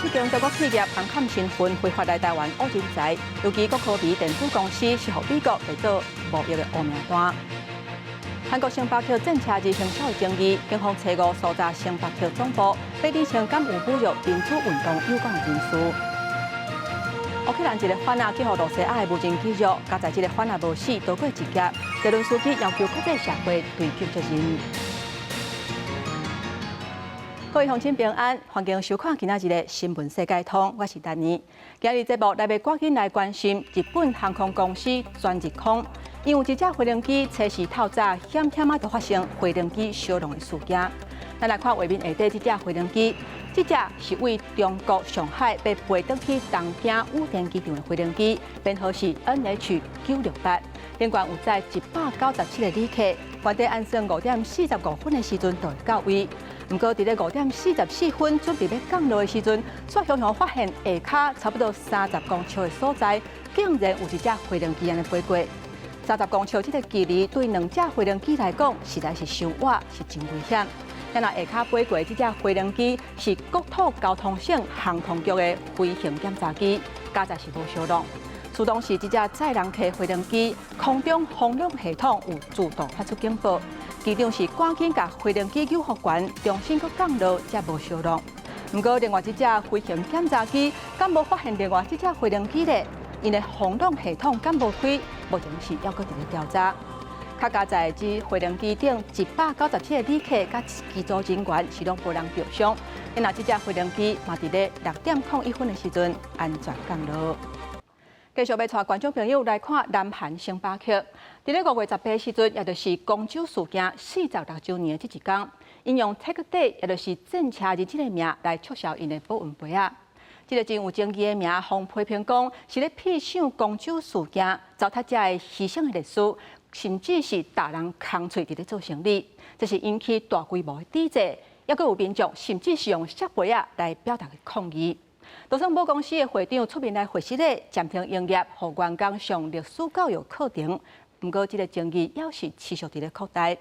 七間中國企業暗崁身份非法來台灣挖人才，尤其國科微電子公司是予美國列做貿易的烏名單。韓國星巴克戰車日行銷的爭議，警方初五搜查星巴克總部，欲釐清敢有侮辱民主運動有關的人士。烏克蘭一個犯仔去予露西亞的無人機虐，佳哉這个犯仔無死，逃過一劫。澤倫斯基要求國際社會追究責任。各位鄉親平安，歡迎收看今仔日的新聞世界通，我是丹妮。今日節目來欲趕緊來關心日本航空公司全日空，因為一隻飛行機測試透早險險仔就發生飛行機燒熔的事件。咱來看畫面下底這隻飛行機，這隻是對中國上海欲飛轉去東京羽田機場的飛行機，編號是 NH968，頂懸有載197個旅客，原底按算5點45分的時陣就會到位。毋過，佇咧5點44分準備欲降落的時陣，煞雄雄發現下跤差不多30公尺的所在，竟然有一隻飛行機按呢飛過。30公尺這个距離對兩隻飛行機來講，實在是傷倚，是真危險。咱若下跤飛過這隻飛行機是國土交通省航空局的飛行檢查機，佳哉是無燒熔。自動是這隻載人客飛行機空中風擋系統有自動發出警報。機長是趕緊共飛行機救護員重新閣降落，才無燒熔。毋過，另外這隻飛行檢查機敢無發現另外這隻飛行機咧？𪜶的風擋系統敢無開？目前是猶閣佇咧調查。較佳哉這飛行機頂197個旅客佮機組人員是攏無人著傷。然後這隻飛行機嘛佇咧6點01分的時陣安全降落。繼續欲帶觀眾朋友來看南韓星巴克。佇咧5月18時陣，也就是光州事件46週年的這一天，𪜶用 Tank Day，也就是戰車日這个名來促銷𪜶的保溫杯仔。這个真有爭議的名，予批評講是咧痞想光州事件，糟蹋遮个犧牲的歷史，甚至是逐人空喙佇咧做生理，這是引起大規模的抵制，猶閣有民眾甚至是用錫杯仔來表達抗議。就算母公司的會長出面來回釋咧，暫停營業，予員工上歷史教育課程。毋過，這个爭議猶是持續佇咧擴大。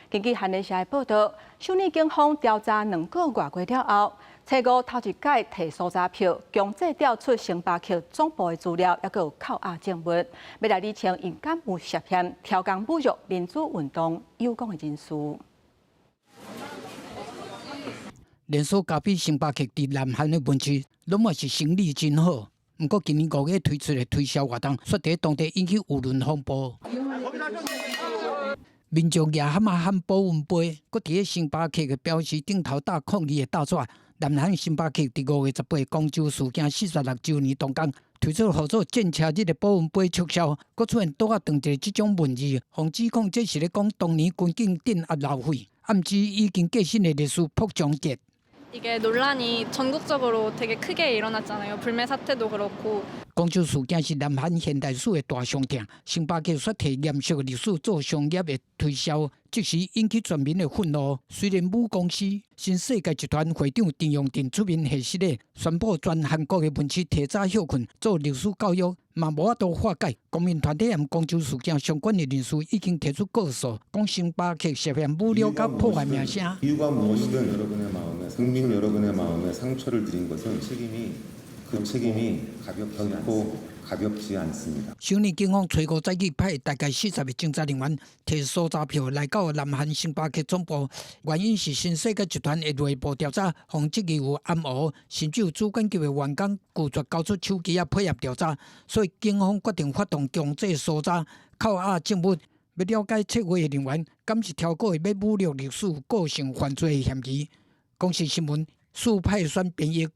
根據韓聯社的報道，首爾警方調查2個外月了後，初五頭一擺提搜查票，強制調出星巴克總部的資料，猶閣有扣押證物，欲來釐清𪜶敢有涉嫌挑工侮辱民主運動有關的人士。連鎖咖啡星巴克佇南韓的門市，攏嘛是生意真好。毋過今年5月推出的推銷活動，煞佇當地引起輿論風暴。民眾舉喊仔喊保溫杯，閣佇咧星巴克的標識頂頭貼抗議的大紙。南韓星巴克佇5月18光州事件46週年當天，推出號做戰車日的保溫杯促銷，閣出現桌仔長一个這種文字，予指控這是咧講當年軍警鎮壓勞血，暗指已經過身的律師朴章哲。 이게 논란이 전국적으로 되게 크게 일어났잖아요. 불매 사태도 그렇고. 光州事件是南韓現代史的大傷痛，星巴克煞提嚴肅的歷史做商業的推銷，即時引起全民的憤怒。雖然母公司新世界集團會長鄭用鎮出面解釋咧，宣布全韓國的門市提早歇睏做歷史教育，嘛無法度化解。公民團體和光州事件相關的人士已經提出告訴，講星巴克涉嫌侮辱佮破壞名聲。 이유가무엇이든국민여러분의마음에국민여러분의마음에상처를드린것은책임이그책임이가볍결코가볍지않습니다。 首爾警方初五早起派大概40個偵查人員提搜查票來到南韓星巴克總部，原因是新世界集團的內部調查，予質疑有暗烏，甚至有主管級的員工拒絕交出手機仔配合調查，所以警方決定發動強制搜查，扣押證物，欲了解策劃的人員敢是超過欲侮辱歷史構成犯罪的嫌疑。公視新聞蘇派選編譯。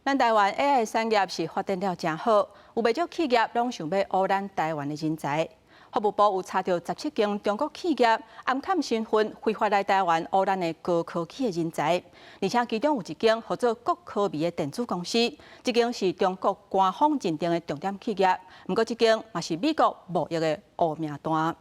咱台灣 AI 產業是發展了誠好，有袂少企業攏想欲挖咱台灣的人才。法務部有查著17間中國企業暗崁身份非法來台灣挖咱的高科技的人才，而且其中有一間號做國科微的電子公司，這間是中國官方認定的重點企業，毋過這間嘛是美國貿易的烏名單。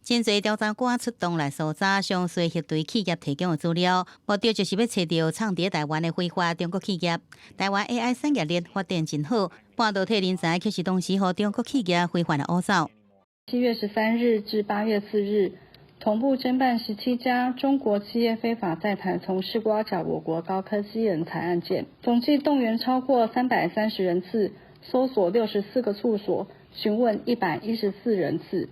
真濟調查官出動來搜查詳細核對企業提供的資料，目的就是欲揣著藏佇台灣的非法中國企業。台灣 AI 產業鏈發展真好，半導體人才卻是同時予中國企業非法來挖走。7月13日至8月4日，同同步偵辦17家中國企業非法在台從事挖角我國高科技人才案件，總計動員超過330人次，搜索64個處所，詢問114人次。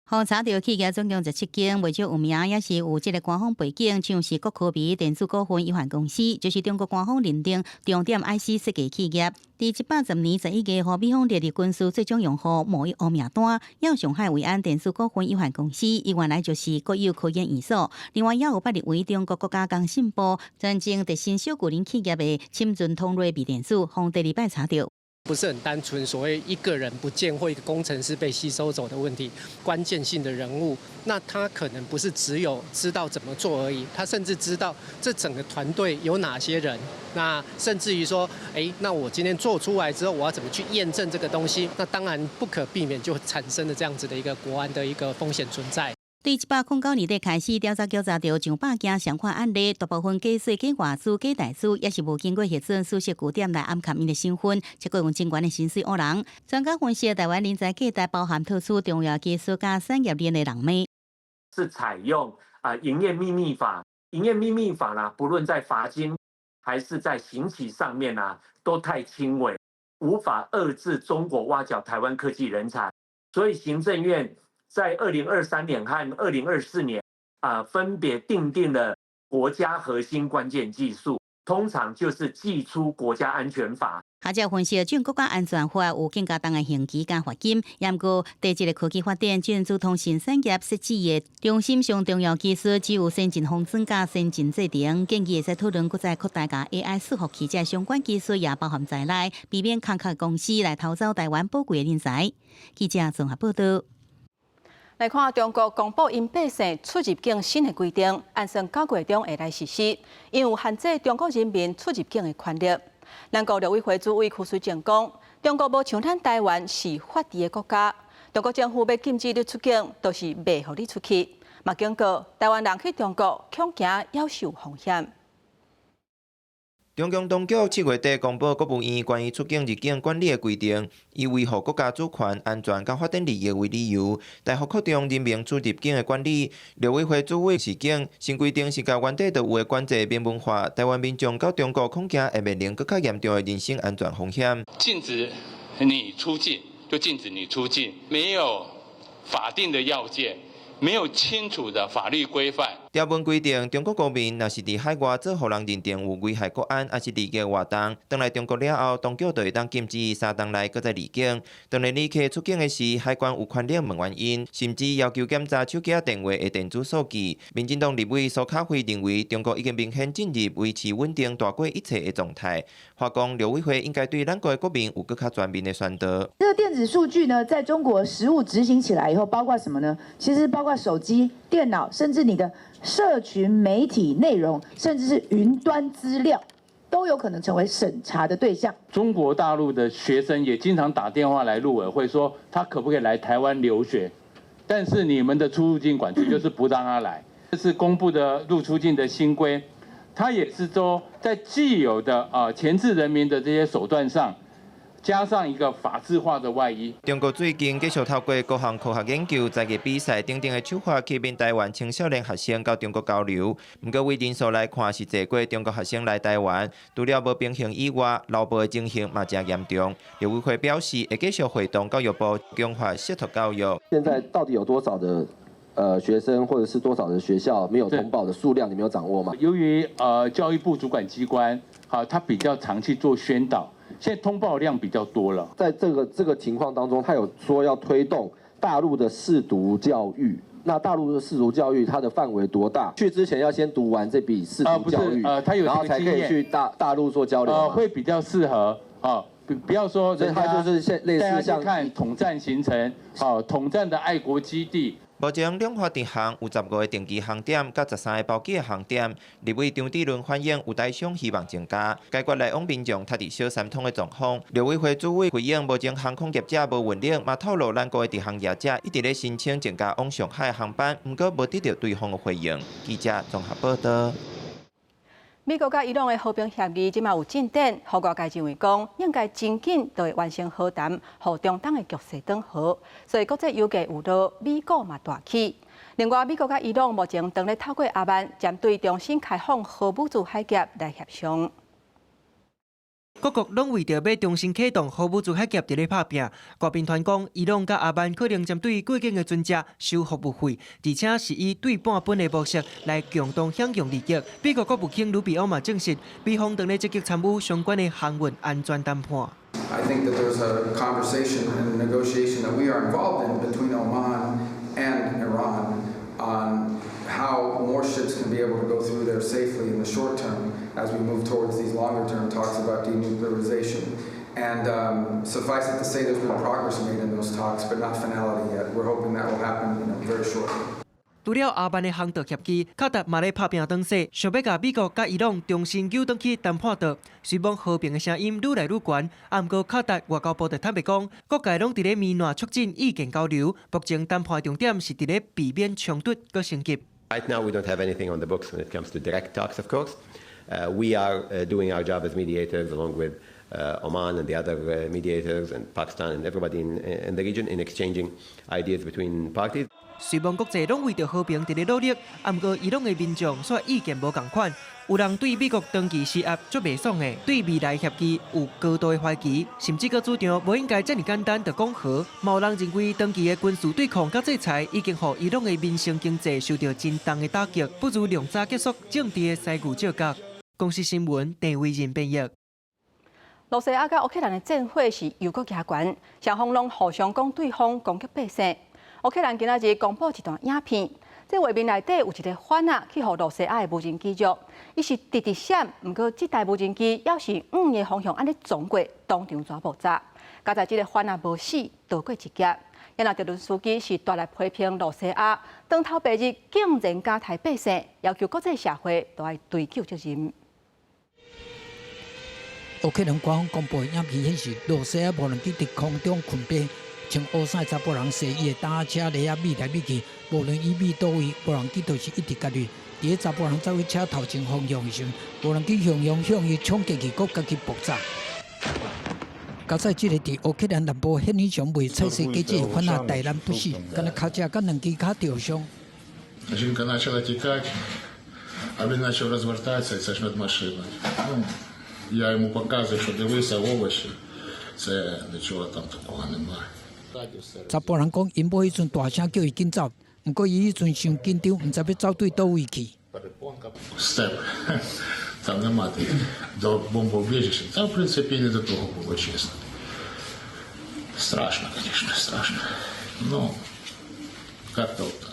予查著企業總共17間，袂少有名，也是有這个官方背景，像是國科微電子股份有限公司，就是中國官方認定重點 IC 設計企業。佇110年11月，予美方列入軍事最終用戶貿易黑名單。還有上海維安電子股份有限公司，伊原來就是國有科研院所。另外，也有捌入圍中國國家工信部專精特新小巨人企業的深圳通銳微電子，予第二擺查著。不是很單純，所謂一個人不見或一個工程師被吸收走的問題，關鍵性的人物，那他可能不是只有知道怎麼做而已，他甚至知道這整個團隊有哪些人，那甚至於說，哎，那我今天做出來之後，我要怎麼去驗證這個東西？那當然不可避免就產生了這樣子的一個國安的一個風險存在。對109年底開始，調查局查著上百件相款案例，大部分假說假外資、假台資，也是無經過核准，私設據點來掩蓋𪜶的身份，結果用真懸的薪水唬人。專家分析，台灣人才價值包含特殊重要技術佮產業鏈的人脈。是採用啊營業秘密法，營業秘密法呢，不論在罰金還是在刑期上面啊，都太輕微，無法遏制中國挖角台灣科技人才，所以行政院在2023年和2024年啊，分別訂定了國家核心關鍵技術，通常就是祭出國家安全法。學者分析，這國家安全法有更加重的刑期佮罰金，毋過佇這个科技發展、電子通訊產業設置的中心上重要技術，只有先進封裝佮先進製程，建議會使討論閣再擴大共 AI 伺服器這相關技術也包含在內，避免空殼公司來偷走台灣寶貴的人才。記者綜合報道。來看中國公布𪜶百姓出入境新的規定，按算9月中會來實施，𪜶有限制中國人民出入境的權利。咱國陸委會主委柯水正講，中國無像咱台灣是法治的國家，中國政府欲禁止你出境，就是袂予你出去。嘛警告台灣人去中國，恐驚猶是有風險。中共當局7月底公布國務院關於出境入境管理的規定，以維護國家主權、安全佮發展利益為理由，大幅擴張人民出入境的管理。陸委會主委示警，新規定是共原底就有的管制明文化，台灣民眾到中國恐驚會面臨閣較嚴重的人身安全風險。禁止你出境就禁止你出境，沒有法定的要件，沒有清楚的法律規範。條文規定，中國公民若是佇海外做予人認定有危害國安，抑是離間活動，轉來中國了後，當局就會當禁止伊3冬內閣再離境。當然，旅客出境的時，海關有權力問原因，甚至要求檢查手機電話的電子數據。民進黨立委蘇卡輝認為，中國已經明顯進入維持穩定大過一切的狀態。話講，陸委會應該對咱國的國民有閣較全面的宣導。這個電子數據呢，在中國實務執行起來以後，包括什麼呢？其實包括手機、電腦，甚至你的社群媒體內容，甚至是雲端資料，都有可能成為審查的對象。中國大陸的學生也經常打電話來陸委會，說他可不可以來台灣留學？但是你們的出入境管制就是不讓他來。這次公布的入出境的新規，他也是說在既有的啊鉗制人民的這些手段上，加上一個法制化的外衣。中國最近繼續透過各項科學研究、才藝比賽等等的手法，吸引台灣青少年學生到中國交流。毋過以人數來看，是濟過中國學生來台灣。除了無平衡以外，漏報的情形嘛誠嚴重。陸委會表示，會繼續會同教育部強化識脫教育。現在到底有多少的學生，或者是多少的學校沒有通報的數量，你沒有掌握嗎？由於教育部主管機關，好，他比較常去做宣導。現在通報量比較多了，在這個情況當中，他有說要推動大陸的識讀教育。那大陸的識讀教育，它的範圍多大？去之前要先讀完這筆識讀教育，他有然後才可以去大陸做交流。會比較適合啊，不要說，所以他就是類似像看統戰行程，啊，統戰的愛國基地。目前兩岸直航有15個定期航點，佮13個包機的航點。立委張志倫反映有台商希望增加，解決來往民眾卡佇小三通的狀況。陸委會主委回應，目前航空業者無運力，嘛透露咱國的直航業者一直咧申請增加往上海的航班，毋過無得著對方的回應。記者綜合報道。美國佮伊朗的和平協議這馬有進展，予外界認為講應該真緊就會完成和談，予中東的局勢轉好。所以國際油價有落，美股嘛大起。另外，美國佮伊朗目前正咧透過阿曼，針對重新開放荷姆茲海峽來協商。各國攏為著欲重新啟動荷姆茲海峽佇咧拍拚。外媒傳講，伊朗佮阿曼可能針對過境的船隻收服務費，而且是以對半分的模式來共同享用利益。美國國務卿魯比歐嘛證實，美方正咧積極參與相關的航運安全談判。 I think that there's a conversation and negotiation that we are involved in between Oman and Iran on how more ships can be able to go through there safely in the short term as we move towards these longer term talks about denuclearization. And suffice it to say, there's been progress made in those talks, but not finality yet. We're hoping that will happen very shortly. 除了阿曼的航道協議，卡達嘛咧拍拚轉勢，想欲共美國佮伊朗重新扭轉去談判桌。雖罔和平的聲音愈來愈懸，毋過卡達外交部就坦白講，各界攏佇咧彌漫促進意見交流，目前談判重點是佇咧避免衝突閣升級。 Right now, we don't have anything on the books when it comes to direct talks, of course. We are doing our job as mediators along with Oman and the other mediators and Pakistan and everybody in the region in exchanging ideas between parties. 雖罔國際攏為著和平佇咧努力，毋過伊朗的民眾卻意見無仝款。有人對美國長期施壓足袂爽的，對未來協議有高度的懷疑，甚至閣主張無應該遮爾簡單就講和。嘛有人認為長期的軍事對抗佮制裁已經予伊朗的民生經濟受著真重的打擊，不如量早結束政治的師牛借角。公視新聞鄭惟仁編譯。羅西亞佮烏克蘭的戰火是猶閣加懸，雙方攏互相講對方攻擊百姓。烏克蘭今仔日公布一段影片，這畫面內底有一个番仔去予羅西亞的無人機著，伊是直直閃，毋過這台無人機猶是向的方向按呢撞過，當場煞爆炸。佳哉這个番仔無死，逃過一劫。然後澤倫斯基是大力批評羅西亞，當頭白日竟然敢刣百姓，要求國際社會都愛追究責任。烏克蘭官方公布的影片顯示，羅西亞無人機佇空中睏飛，穿烏衫的查埔人坐伊的擔仔車咧遐覕來覕去，無論伊覕佗位，無人機就是一直佮隨。佇咧查埔人走去車頭前方向的時陣，無人機雄雄向伊衝過去，閣共伊爆炸。佳哉這个佇烏克蘭南部獻乳場賣菜蔬果子的番仔大難不死，干焦跤隻佮兩支跤著傷。 Жінка почала тікати, а він почав розвертатися, і це ж над машиною. Ну, я йому показую, що дивися, овочі, це нічого там такого немає. 查埔人講，𪜶某彼陣大聲叫伊緊走，毋過伊彼陣傷緊張，毋知欲走對佗位去。 Степ, там нема тих до бомбоубежища. Та, в принципі, не до того було, чесно. Страшно, конечно, страшно. Ну, как-то вот так.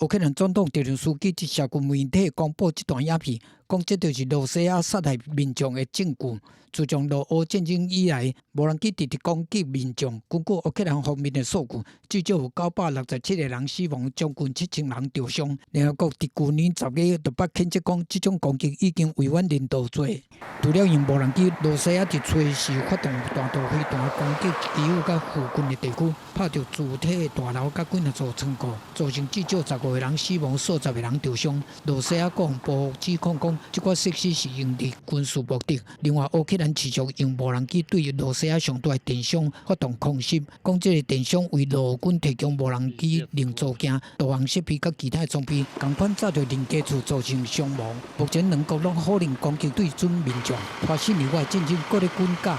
烏克蘭總統澤倫斯基佇社群媒體公布這段影片，講這就是羅西亞殺害民眾的證據。自從俄烏戰爭以來，無人機直直攻擊民眾。根據烏克蘭方面的數據，至少有967個人死亡，將近7000人著傷。聯合國佇舊年10月就捌譴責講，這種攻擊已經違反人道罪。除了用無人機，羅西亞佇初時發動彈道飛彈攻擊基輔佮附近的地區，拍著主體的大樓佮幾若座倉庫，造成至少15個人死亡，數十個人著傷。羅西亞國防部指控講，這款設施是用佇軍事目的。另外，烏克蘭持續用無人機對羅西亞上大的電商發動空襲，講這个電商為俄軍提供無人機零組件、導航設備佮其他裝備，仝款炸著人家厝，造成傷亡。目前兩國攏否認攻擊對準民眾，華盛頓外戰爭閣咧滾價。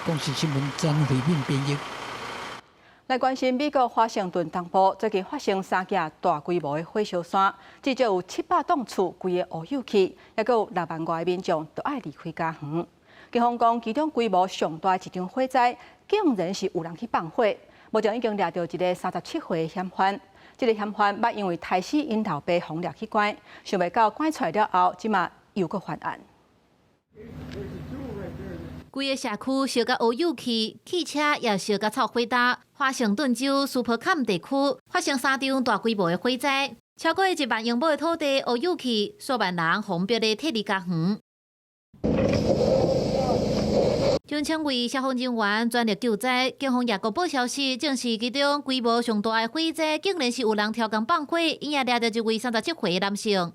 公視新聞曾慧敏編譯。來關心美國華盛頓東部最近發生三件大規模的火燒山，至少有700棟厝規个烏有去，猶閣有6萬外的民眾都愛離開家園。警方講，其中規模上大的一場火災，竟然是有人去放火。目前已經掠著一个37歲的嫌犯，這个嫌犯捌因為刣死𪜶老爸予掠去關，想袂到關出來了後，這馬又閣犯案。規个社區燒甲烏有去，汽車也燒甲臭火焦。華盛頓州蘇普坎地區發生三場大規模的火災，超過1萬英畝的土地烏有去，數萬人予逼咧撤離家園。上千位消防人員全力救災，警方也公布消息，證實其中規模上大的火災，竟然是有人挑工放火，𪜶也掠著一位37歲的男性。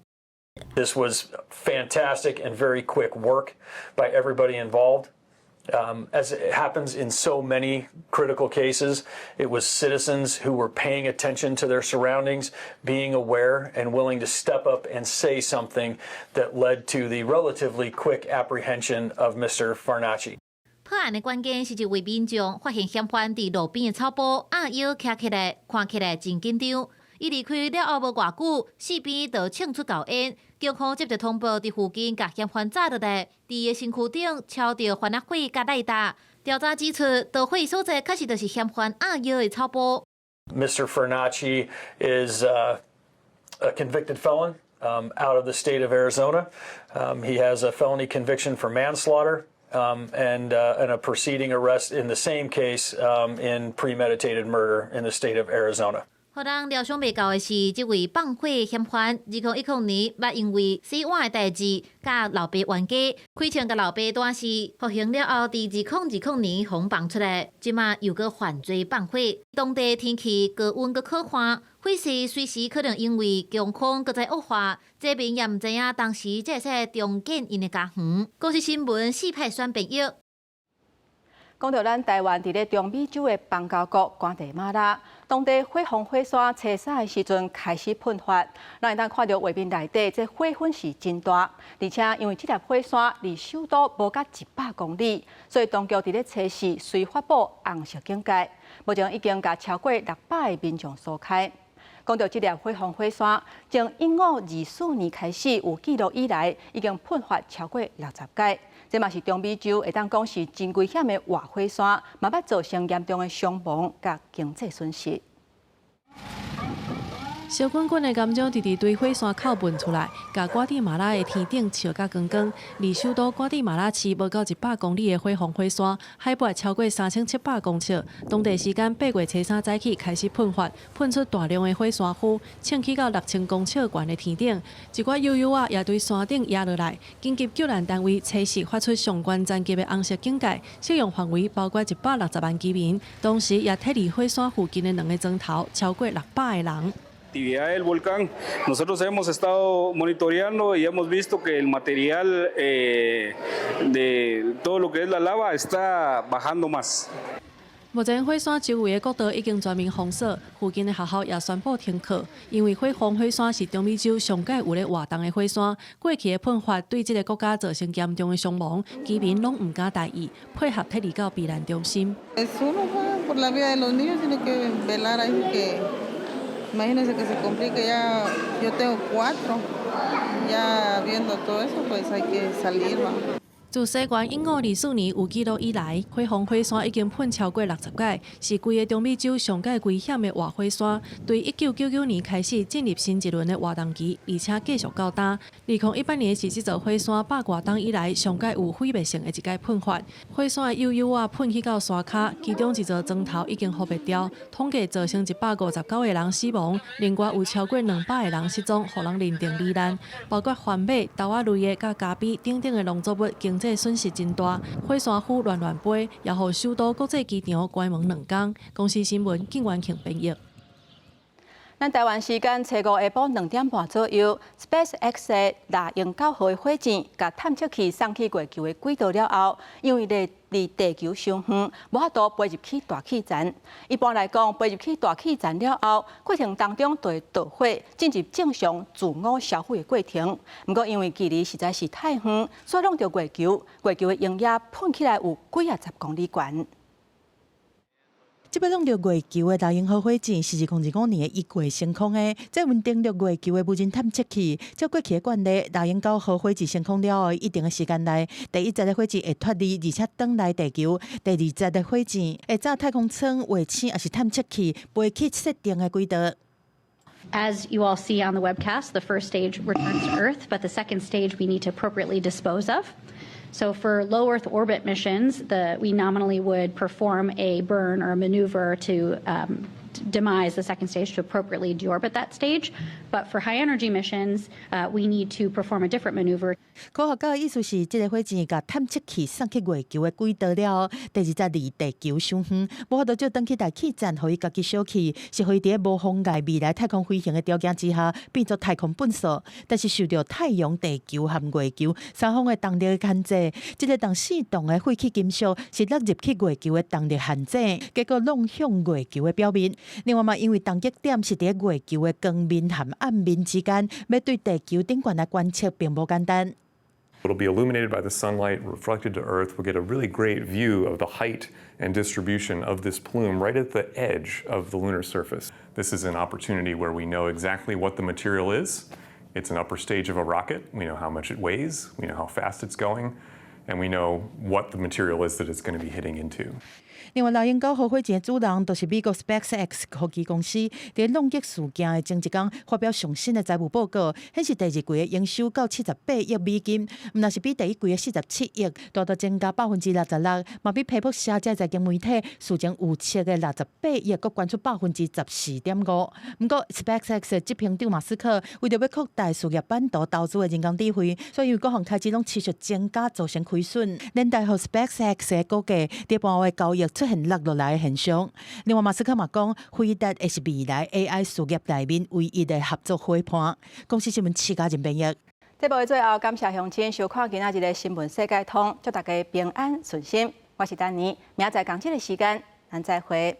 This was fantastic and very quick work by everybody involved. As it happens in so many critical cases, it was citizens who were paying attention to their surroundings, being aware and willing to step up and say something that led to the relatively quick apprehension of Mr. Farnacci. 破案的關鍵是一位民眾發現嫌犯佇路邊的草埔按腰徛起來，看起來真緊張。伊離開了後無偌久，四邊就衝出厚煙。警方接到通報，佇附近共嫌犯紮落來，佇伊的身軀頂抄著番仔火佮賴打。調查指出，導火所在確實就是嫌犯按腰的草埔。 Mr. Farnacci is a convicted felon out of the state of Arizona. He has a felony conviction for manslaughter and a preceding arrest in the same case in premeditated murder in the state of Arizona. 予人料想袂到的是，這位放火嫌犯，2010年捌因為洗碗的代誌，佮老爸冤家，開槍共老爸彈死，服刑了後，佇2020年予放出來，這馬又閣犯罪放火。當地天氣高溫閣可旱，火勢隨時可能因為強風閣再惡化。這邊也毋知影當時這會使重建𪜶的家園。公視新聞四派選編譯。講到咱台灣佇咧中美洲的邦交國瓜地馬拉，當地火鳳火山初三的時陣開始噴發，咱會當看到畫面內底，這火粉是真大，而且因為這粒火山離首都無到100公里，所以當局佇咧初四隨發布紅色警戒，目前已經共超過600个民眾疏開。講到這粒火鳳火山，從1524年開始有記錄以來，已經噴發超過60擺。這嘛是中美洲會當講是真危險的活火山，嘛捌造成嚴重的傷亡佮經濟損失。燒滾滾的岩漿直直對火山口噴出來，共瓜地馬拉的天頂燒甲光光。離首都瓜地馬拉市無到100公里的火鳳火山，海拔超過3700公尺。當地時間8月初三早起開始噴發，噴出大量的火山灰，衝起到6000公尺懸的天頂。一寡幼幼仔也對山頂壓落來。緊急救難單位初四發出上懸層級的紅色警戒，適用範圍包括160萬居民。同時也撤離火山附近的兩個莊頭，超過600個人。 Actividad del volcán, nosotros hemos estado monitoreando y hemos visto que el material de todo lo que es la lava está bajando más. 目前火山周圍的國道已經全面封鎖，附近的學校也宣布停課。因為火鳳火山是中美洲上蓋有咧活動的火山，過去的噴發對這个國家造成嚴重的傷亡，居民攏毋敢大意，配合撤離到避難中心。 Uno por la vida de los niños tiene que velar ahí que imagínense que se complique ya. Yo tengo cuatro, ya viendo todo eso, pues hay que salir, ¿va? 自西元1524年有記錄以來，火鳳火山已經噴超過60擺，是規个中美洲上蓋危險的活火山。對1999年開始進入新一輪的活動期，而且繼續到今。2018年是這座火山百外冬以來上蓋有毀滅性的一擺噴發。火山的幼幼仔噴去到山跤，其中一座莊頭已經予滅掉，統計造成159個人死亡，另外有超過200個人失蹤，予人認定罹難，包括番麥、豆仔類的、佮咖啡等等的農作物，經濟損失真大，火山灰亂亂飛，也予首都國際機場關門2工。公視新聞，靳元慶編譯。咱台灣時間初五下晡2點半左右，SpaceX 的獵鷹9號的火箭共探測器送去月球的軌道了後，因為離離地球傷遠，無法度飛入去大氣層。一般來講，飛入去大氣層了後，過程當中就會導火，進入正常自我燒毀的過程。毋過因為距離實在是太遠，所以挵著月球，月球的溶液噴起來有幾仔十公里懸。這擺挵著月球的獵鷹號火箭是2025年1月升空的，這運登陸月球的無人探測器。照過去的慣例，獵鷹9號火箭升空了後，一定的時間內，第一節的火箭會脫離，而且轉來地球；第二節的火箭會載太空艙、衛星抑是探測器飛去設定的軌道。 As you all see on the webcast, the first stage returns to Earth, but the second stage we need to appropriately dispose of. So for low Earth orbit missions, we nominally would perform a burn or a maneuver to Demise the second stage to appropriately deorbit that stage. But for high energy missions, we need to perform a different maneuver. 科學家的意思是，這个火箭共探測器送去月球的軌道了後，第二才離地球傷遠，無法度就轉去大氣層，予伊家己燒去，是予伊佇咧無妨礙未來太空飛行的條件之下，變做太空糞掃。但是受著太陽、地球和月球三方的動力牽制，這个動四棟的廢棄金屬是落入去月球的動力限制，結果挏向月球的表面。另外嘛，因為撞擊點是佇咧月球的光面和暗面之間，欲對地球頂懸來觀測並無簡單。 It'll be illuminated by the sunlight, reflected to Earth. We'll get a really great view of the height and distribution of this plume right at the edge of the lunar surface. This is an opportunity where we know exactly what the material is. It's an upper stage of a rocket. We know how much it weighs, we know how fast it's going, and we know what the material is that it's going to be hitting into. 另外，老鷹九號火箭的主人就是美國 SpaceX 科技公司，佇挵擊事件的前一工發表上新的財務報告，顯示第二季的營收到78億美金，毋但是比第一季的47億大大增加66%，嘛比彭博社這財經媒體事前預測的68億閣懸出14.5%。毋過 SpaceX 的執行長馬斯克為著欲擴大事業版圖投資的人工智慧，所以各項開支攏持續增加，造成虧損，連帶予 SpaceX 的股價佇盤後交易出現落落來的現象。另外，馬斯克嘛講，輝達會是未來 AI 事業內面唯一的合作夥伴。公視新聞徐家仁編譯。節目的最後，感謝鄉親收看今仔日的新聞世界通，祝大家平安順心。我是丹妮，明仔載仝這个時間，咱再會。